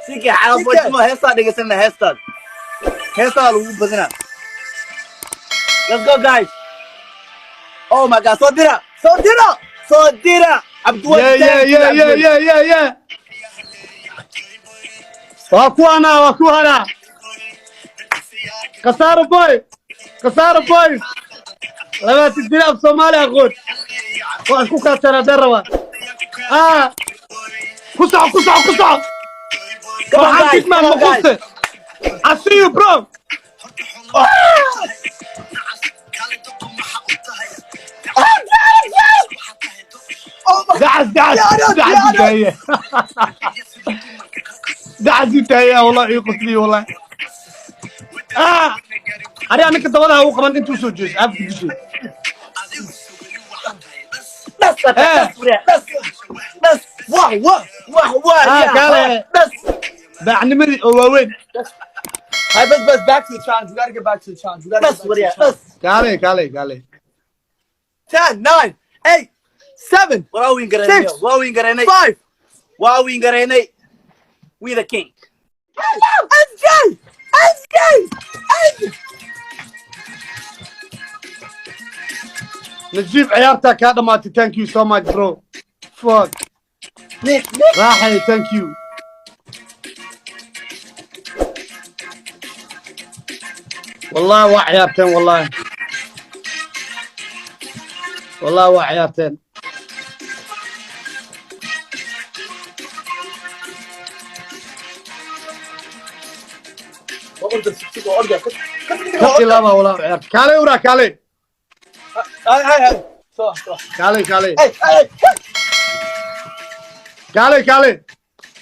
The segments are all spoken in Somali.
CK xaafadnimo heestaa dhegeysana, heestaan heestaa lagu badinaa. Let's go, guys. Oh my God, soo dira, soo dira, soo dira, Cabdiwali. Yeah. Thank you, Cabdiwali. Yeah, waa kuwana, waa kuwana. Khasaaro boy, khasaaro boys, 20 jir af Soomaali aqoon waa isku kaaseen haddee rabaa. Ah, ku soco, ku soco, ku soco. Come on, Farxaan guys. Bigman. Come on, guys. Maquste, I see you, bro. Oh my. Dacas, dacas, dacas u taaya, dacas u taaya. Wallahi ii qosliye, wallahi. Ah, ariga ninka dabadaha u qaban intuu soo jeeso afka dishay. Dhas. Eh. Dhas, dhas, dhas. Wah wah. Wah wah. Ah, Yeah. kaale. Dhas. Baacnimadii oo waaweyn. Hey, but back to the challenge. We gotta get back to the challenge. We gotta Dhas get back to wariya the challenge. Dhas. Kaale, kaale, kaale. 10, 9, 8, 7, Waa win garaynay. 6, Waa win garaynay. 5. Waa win garaynay. We the king. SJ! SJ! SJ! Najiib, ciyaartaa kaa dhamaatay. Thank you so much, bro. Fuck. Nick, Nick. Raaxay, thank you. Wallahi waa ciyaarteen, wallahi, wallahi waa ciyaarteen. Ka ilaaba, wallahi ciyaarta. Kaale uraa, kaale. Hey, hey, hey. So, so. Kaale, kaale. Hey, hey, hey. Kaale, kaale.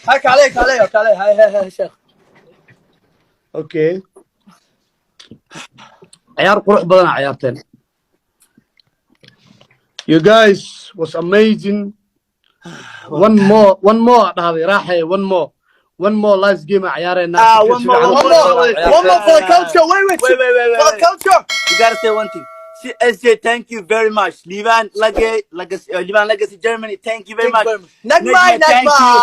Hey, kaale, kaale, kaale. Hey, hey, hey, sheekh. Okay, ciyaar qurux badan aa ciyaarteen. You guys was amazing. One more, one more aa dhahday Raaxay. One more, one more last game aa ciyaaraynaa. Ah, one more, One more, one more for the culture. Wait, wait, Wait, wait, wait, wait, for the wait. culture. You gotta say one thing. SJ, thank you very much. Liban Legacy, Legacy, Liban Legacy Germany, thank you very Thank you much. very much. Nagmay, Najma, thank you.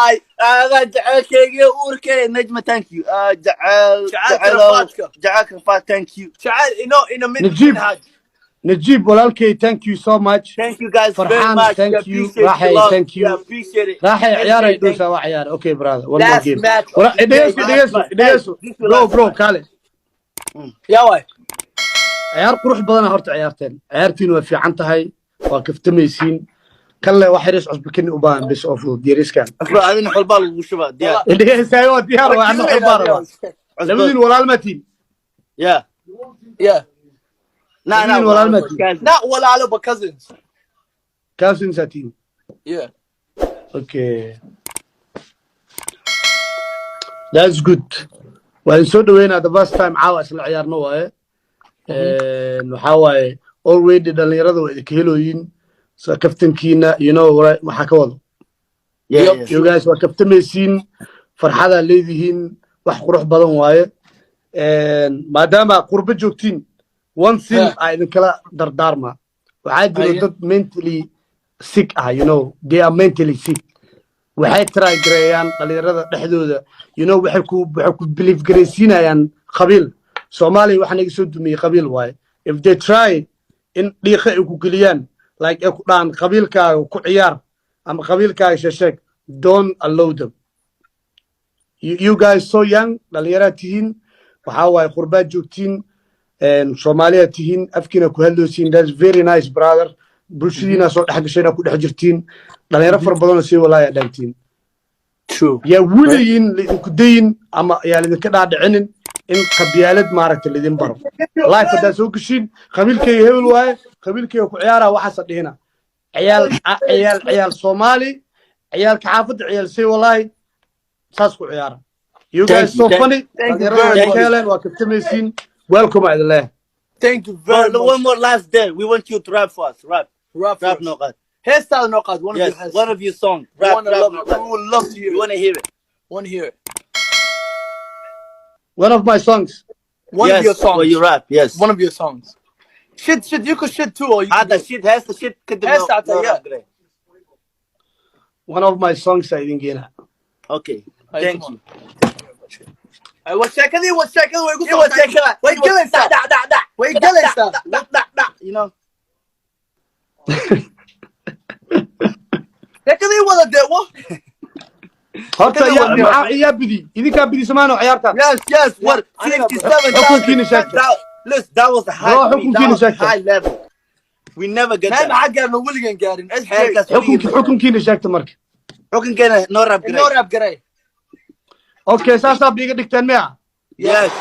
Nagmay. Jacaylkayga uurkay Najma, thank you. Jacayl Jacaylka jacayl rafaadka. Jacaylka rafaad, thank you. Jacayl, ino mid Najib. minhaj. Najiib walaalkay, thank you so much. Thank you guys very Farhan, much. thank We you. appreciate the Rahay, love. thank you. We appreciate it. Raaxay, SJ, ciyaaray thank dhowsaa, waa ciyaar. Okay brother, one more Last game. match of Wara the day. dhegeyso, dhegeyso, Last match. dhegeyso. Hey, this will Bro, last bro, match. kaale. Yaa waay. Ciyaar qurux badana horta ciyaarteen. Ciyaartiina waa fiican tahay, waa kaftamaysiin. Kalle wax yaris cusbo keni u baahan bis oo fudud yariskan. Cusbo adina xolbaa lagu shubaa diyaar. Dhegeysayo, waa diyaar, waa ana xolbaa rabaa. Cusbo. Labadiin walaal ma tihin? Yeah. Yeah. Nah, nah. Labadiin walaal ma tihin? Not walaalo, but cousins. Cousins aa tihin? Yeah. Okay, that's good. Waa idin soo dhaweynaa. The first time caawa isla ciyaarno waaye. Waxaa waaye already dhalinyarada waa idinka helooyin. So kaftankiina, you know waxaa ka wado. Yeah. You guys waa kaftamaysiin, farxadaa leedihiin, wax qurux badan waaye. Maadaama qurbo joogtiin, one thing aa idinkala dardaarma. Waxaa jiro Haye. dad mentally sick ah, they are mentally sick. Waxay try gareeyaan dhalinyarada dhexdooda, waxay ku believe garaysiinayaan qabiil. Soomaaliya waxaa naga soo dumiyey qabiil waaye. If they try in dhiiqa ay ku geliyaan, like ay ku dhahaan qabiilkaaga ku ciyaar ama qabiilkaaga sheesheeg, don't allow them. You guys so young, dhalinyaraad tihiin, waxaa waaye qurbaad joogtiin, Soomaaliyaad tihiin, afkiina ku hadloosiin. That's very nice, brother. Bulshadiina soo dhex gashayna ku dhex jirtiin, dhalinyaro fara badanoo sii walaaya dhaantiin. True. Yaa weligiin laidinku dayin ama yaa laidinka dhaadhicinin in qabyaalad maaragta laidin baro. Life haddaad soo geshiin, qabiilkayga hebel waaye, qabiilkayga ku ciyaara, waxaasa dhihina. Ciyaal, ciyaal, ciyaal Soomaali, ciyaalka xaafadda, ciyaal say walaahi, saas ku ciyaara. You Thank guys you, so funny. Thank you dhalinyarada very waa much. ka heleen, waa kaftamaysiin. Welcome aa idin leeyahay. Thank you very But much. one more last day. We want you to rap for us. Rap. Rap for Rap us. no qad. Heestaada noo qaad. One of Yes. your hees. One of your songs. We Rap, wanna rap love no it. qad. We would love to hear We it. want to hear it. Want to hear it. One of my songs? One Yes. of your songs. Or you rap. Yes. One of your songs. Shit, shit. You could shit too, or you could Hada do- shit has the shit kadib Heesta no xataa, yeah. rap garay. One of my songs aa idin geena. Okay. Hey, Thank come you. on. Ay, waa sheekadii, waa sheekada, way ku Ii wad sheekada. Way gelaysaa. Dhac, dhac, dhac. Way gelaysaa. Dhac, dhac, dhac, you know. Sheekadii wada dee wa. Horta yaa maxaa iyaa bidi? Idinkaa bidi samaano ciyaarta. Yes, what? 57,000. Xukunkiina sheegta. Listen, that was the high. Bro, I mean, that xukunkiina was sheegta. high level. We never get Mee that. maxaa gaarno? Weligan gaarin SJ. Heerkaas Xukunki xukunkiina sheegta marka. Xukunkeena noo rap Inoo garay. Rap garay. Okay, saasaa biiga dhigteen miya? Yes.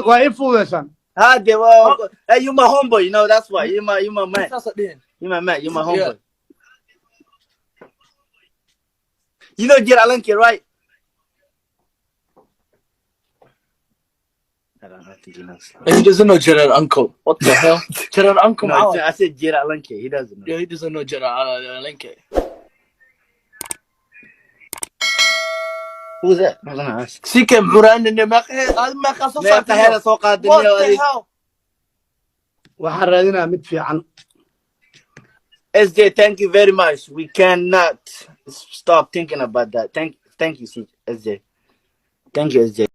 Waa ii fududeysaan. Hade, well, hey, you my homeboy, that's why. You my man. Saasa dhihin. You my man, you my homeboy. You know Jir Alanke, right? I don't think he knows. He doesn't know Gerard Uncle. What the hell? Gerard Uncle. No, Maxaa I said Jir Alanke. He doesn't know. Yeah, he doesn't know Gerard Alanke. Who's that? I was gonna ask. CK muxuu raadinaya? Meeqa soo Meeqa saartay? heera soo qaaday? What Niyo, the adiga? hell? Waxaan raadinayaa mid fiican. SJ, thank you very much. We cannot stop thinking about that. Thank you, SJ. Thank you, SJ.